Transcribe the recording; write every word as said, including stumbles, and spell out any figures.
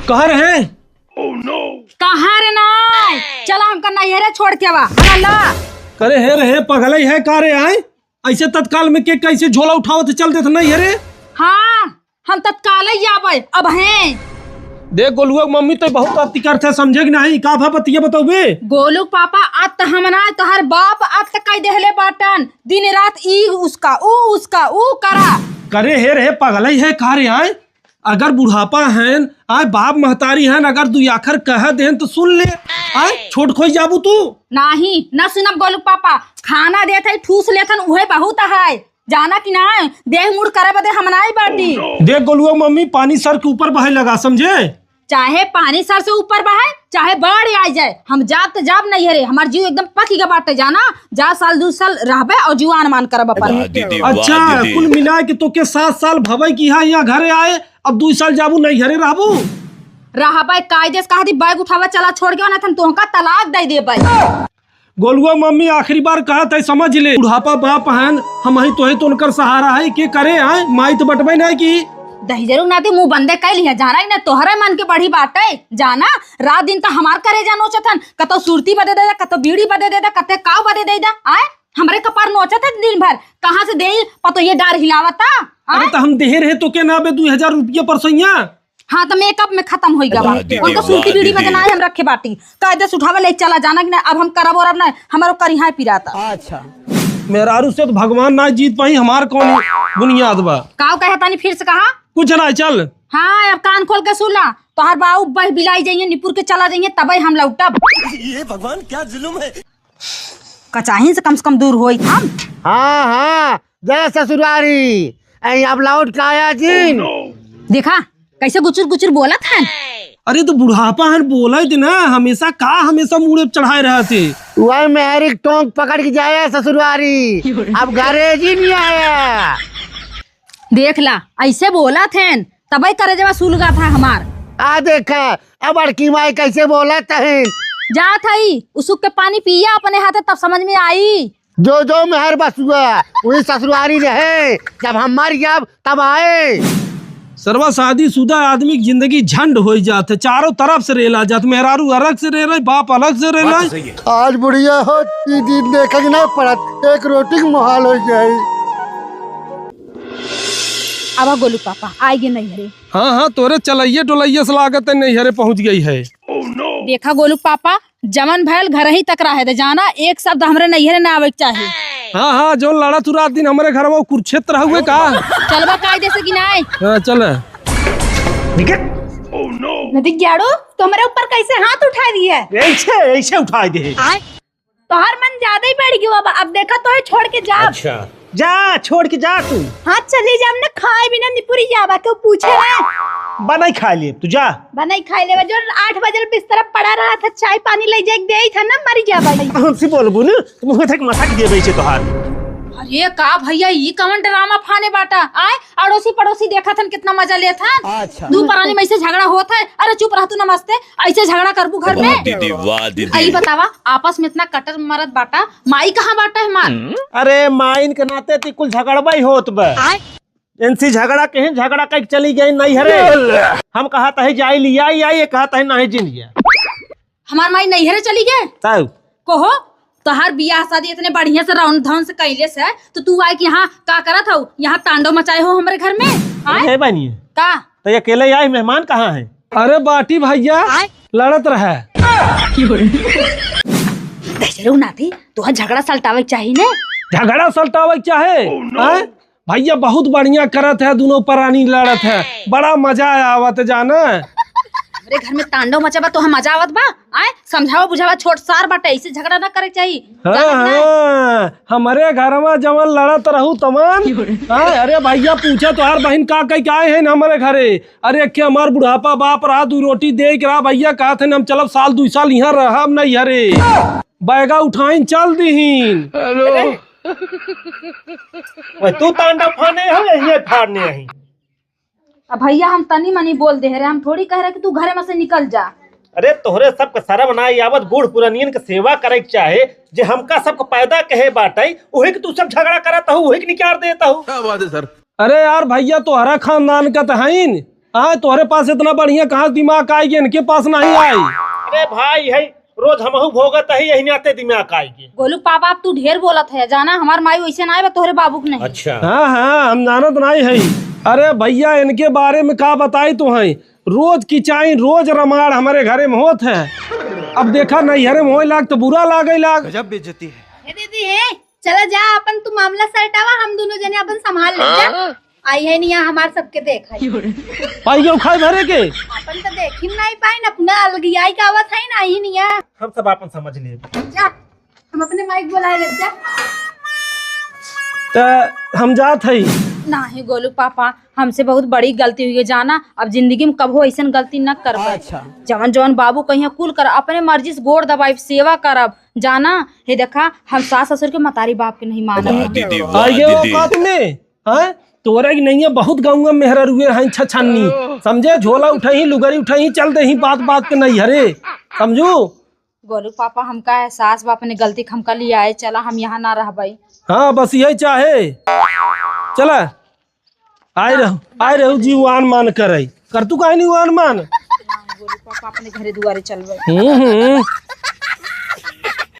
कहाँ रहे? कहाँ रे नाय? चला हमका नैहरे छोड़ के आवा। हाँ, ला। करे हे रे, पगलई है का रे आए? ऐसे तत्काल में के कैसे झोला उठावत चल देत नैहरे? हाँ, हम तत्काल ही आवे, अब हैं। देख गोलुआ के मम्मी तो बहुत अति करत है, समझे कि नहीं? का भा बतिया बतौबे? गोलू के पापा, अत हम ना, तोहर बाप अत कई देहले बाटन। दिन रात ई उसका, ऊ उसका, ऊ करा। करे हे रे, पगलई है का रे आए? अगर बुढ़ापा हैन, आए बाप महतारी हैन, अगर दुई आखर कह देन तो सुन ले, आए छोट खोई जाबू तू। नाही, ना सुनब गोलू पापा, खाना देत है, ठूस लेथन, उहे बहुत है, जाना कि ना, देह मुड़ करे बदे हम नाई बाटी। देख गोलुआ मम्मी, पानी सर के ऊपर बहे लगा, समझे? चाहे पानी सर से ऊपर बहे, चाहे बाढ़ आ जाए, हम जाब तो जाब नैहरे, हमार जीव एकदम पकी के बाटे, जाना, जा साल दू साल रहबे और जुआन मान करब अपन। वाह दीदी, वाह अच्छा, दीदी। कुल मिला के तोके सात साल भवे की यहाँ, यहाँ घरे आए, अब दुई साल जाबू नैहरे रहबू? रहबे, कायदे से कहा थी, बैग उठावा, चला छोड़ के, ना तो हम तोहका तलाक दे देबे। गोलुआ मम्मी आखिरी बार कहत है, समझ ले, बुढ़ापा बाप हन, हम ही तो है तो उनकर सहारा है, के करे आए, माई तो बटबे ना की। दहिजरू नाती मुंह बंदे कर लिया, जाना ही ना तोहरे मन के बड़ी बात है, जाना, रात दिन तो हमार करेजा नोचत हन, कतो सुरती बदे दे दा, कतो बीड़ी बदे दे दा, कते काव बदे दे दा, आए, हमरे कपार नोचत है दिन भर, कहाँ से देई पतो ये डार हिलावता, अरे आए? तो हम देहे रहे तो के ना बे दू हजार रुपया परसैया? हाँ, तो मेकअप में खत्म होई गवा। वाह, दीदी, उनको सूती वाह, बीड़ी में दीदी। देना है, हम रखे बाटी। कायदे से उठावे ले चला जाना कि ना, अब हम करब और अब ना, हमारो करिहा पिराता। अच्छा। मेहरारू से तो भगवान ना जीत पाई, हमार कौन बुनियाद बा? काव कहे तानी फिर से कहा? कुछ ना, चल। हाँ, अब कान खोल के सुन ला। तोहर बाऊ बह बिलाई जाइए, निपुर के चला जाइए, तबे हम लौटब। ये भगवान, क्या जुल्म है। कचाहिन से कम से कम दूर होई हम। हाँ, हाँ, जय ससुरारी। ऐ, अब लौट के आया जिन। देखा, कैसे गुचुर गुचुर बोलत हन। अरे तो बुढ़ापा हन, बोले थे ना, हमेशा का हमेशा मूड़े पे चढ़ाए रहते। वह मेहरी के टोंक पकड़ के जाया ससुरारी, अब घरे जी नहीं आया। देख ला, ऐसे बोलत हन, तबे करेजवा सुलगत है हमार। आ देखा, अब बड़की माई कैसे बोलत हन। जात हई, उसुक के पानी पिया अपने हाथे, तब समझ में आई। जो जो मेहर बसुआ, वही ससुरारी रहे, जब हम मर जाब तब आए। सरवा शादीशुदा आदमी की जिंदगी झंड होई जात है, चारों तरफ से रेला जात, मेहरारू अलग से रह रहे, बाप अलग से रह रहे। आज बुढ़िया हो, ई दिन देखे के ना पड़त, एक रोटी के मोहाल हो जाई। आवा गोलू पापा, आइ गे नैहरे। हाँ, हाँ, तोरे चलइये डोलइये से लागत है नैहरे पहुँच गई है। देखा गोलू पापा, जवन भयल घरही तक रहे दे, जाना, एक शब्द हमरे नैहरे ना आवे के चाही। हाँ, हाँ, जौन लड़ा तू रात दिन हमरे घर में, वो कुरुक्षेत्र हुए का? चलबा कायदे से कि नाय? हाँ, चल। निकल। नदी ग्याड़ो, तू हमरे ऊपर कैसे हाथ उठा दी है? ऐसे, ऐसे उठा दे। तोहार मन ज्यादा ही बढ़ गयो अब, अब देखा तोहे छोड़ के जा। अच्छा। जा, छोड़ के जा तू। हाँ, चली जा, हमने खाए बिना निपुरी जाबा, क्यों पूछे रहे? बनाई खा ले, तू जा। बनाई खा ले, जो आठ बजे बिस्तर पड़ा रहा था, चाय पानी ले जाके दे था ना, मरी जाबा। हमसे बोलबू ना, तो मुँह तक मसक देबे से तोहार। अरे का भैया, ई कवन ड्रामा फाने बाटा? आए, अड़ोसी पड़ोसी देखत हन, कितना मजा लेत हन। अच्छा। दू परानी में से झगड़ा होत है। अरे चुप रह तू, नमस्ते। ऐसे झगड़ा करबू घर में? वाह दीदी, वाह दीदी। अई बतावा, आपस में इतना कटर मरत बाटा, माई कहाँ बाटा हमार? अरे माइन के नाते ती कुल झगड़बा ही होत बा। आय? इनसे झगड़ा कहीं झगड़ा कहीं चली गई नैहरे। हम कहत ही जाई लिया आई, आई, ये कहत ही नहीं जिन लिया। हमार माई नैहरे चली गए? तब? कहो, तोहार बियाह शादी इतने बढ़िया से रौन धौन से कैले से, तो तू आए कि यहाँ का करत हो? यहाँ तांडव मचाए हो हमरे घर में? आय? हे बहनी। का? तो ये अकेले आई, मेहमान कहाँ है? अरे बाटी भैया, आय? लड़त रहे। दहिजरू नाती, तोहर झगड़ा सलटावे के चाही ने। झगड़ा सलटावे के चाहे? Oh, no। आय? भैया बहुत बढ़िया करत है, दोनों परानी लड़त है, बड़ा मजा आवत जाना। हमरे घर में तांडव मचा बा, तोहे मजा आवत बा? आय, समझावा बुझावा, छोट सार बाटे, ऐसे झगड़ा ना करे के चाही। हाँ, जानत ना? हाँ, हमरे घर में जवन लड़त रहू तमन। हाँ, अरे भैया पूछे तोहार बहिन का कही के आए हैं हमरे घरे। अरे के हमार बुढ़ापा बाप रहा, दू रोटी दे के रहा भैया, कहत हैं हम चलब साल दू साल यहाँ रहब नहीं हरे। बैगा उठाइन चल दीहीन। हेलो। वह तू तांडव फाने हो या ये फाड़ने आई? अब भैया हम तनी मनी बोल दे रहे, हम थोड़ी कह रहे कि तू घरे में से निकल जा। अरे तोहरे सबके शर्म ना आवत, बूढ़ पुरानियन के सेवा करे के चाहे, जे हमका सबके पैदा कहे बाटे, उहे के तू सब झगड़ा करत हो, उहे के निकार देत हो। क्या बात है सर। अरे यार भैया तोहरा खानदान का त हईन, हाँ, तोहरे पास इतना बढ़िया कहाँ से दिमाग आइगे, इनके पास नहीं आई। अरे भाई, है रोज हमहू भोगत ही, यही नाते दिमाग आइगे। गोलू पापा, अब तू ढेर बोलत है, जाना हमार माई वैसे ना आए बा तोहरे बाबू के नहीं। अच्छा। हाँ, हाँ, हम जानत नहीं है। अरे भैया, इनके बारे में का बताई तो है, रोज की चाही, रोज रमाड़ हमारे घरे में होत है। अब देखा, नैहरे में होए लाग तो बुरा लागे लाग। गजब बेइज्जती है। ए दीदी, हे, चला जा, अपन तू मामला सलटावा, हम दोनों जने अपन संभाल ले जा। आई है नहीं यहाँ हमार सबके देख है। पाई गयो खाए भरे के। अपन तो देखी नहीं पाए ना, अपना अलगियाई का आवत है ना ही नहीं है। हम सब अपन समझ लिए। जा, हम अपने माइक बुलाए ले जा। त हम जात हई। नाही गोलू पापा, हमसे बहुत बड़ी गलती हुई है जाना, अब जिंदगी में कबो ऐसन गलती न करबे। अच्छा। जवन जवन बाबू कहिया कुल कर, अपने मर्जी से गोड़ दबाई, सेवा करब जाना। हे देखा, हम सास ससुर के मतारी बाप के नहीं मानब। वाह दीदी, वाह आइए वो दीदी। बात में, हैं? तोरा की नहीं है, बहुत गाँव में मेहररुए हैं छछन्नी, समझे? झोला उठाई, लुगरी उठाई, चल दे ही बात बात के नैहरे, समझू? गोलू पापा, हमका एहसास बा अपने गलती के, हमका लियाए चला, हम यहाँ ना रहबई। हाँ, बस यही चाहे। चला, आए रहू, आए रहू जी, वो आन मान करे। कर तू काहे नहीं वो आन मान? गोलू पापा, अपने घरे दुआरे चलबे। हम्म, हम्म।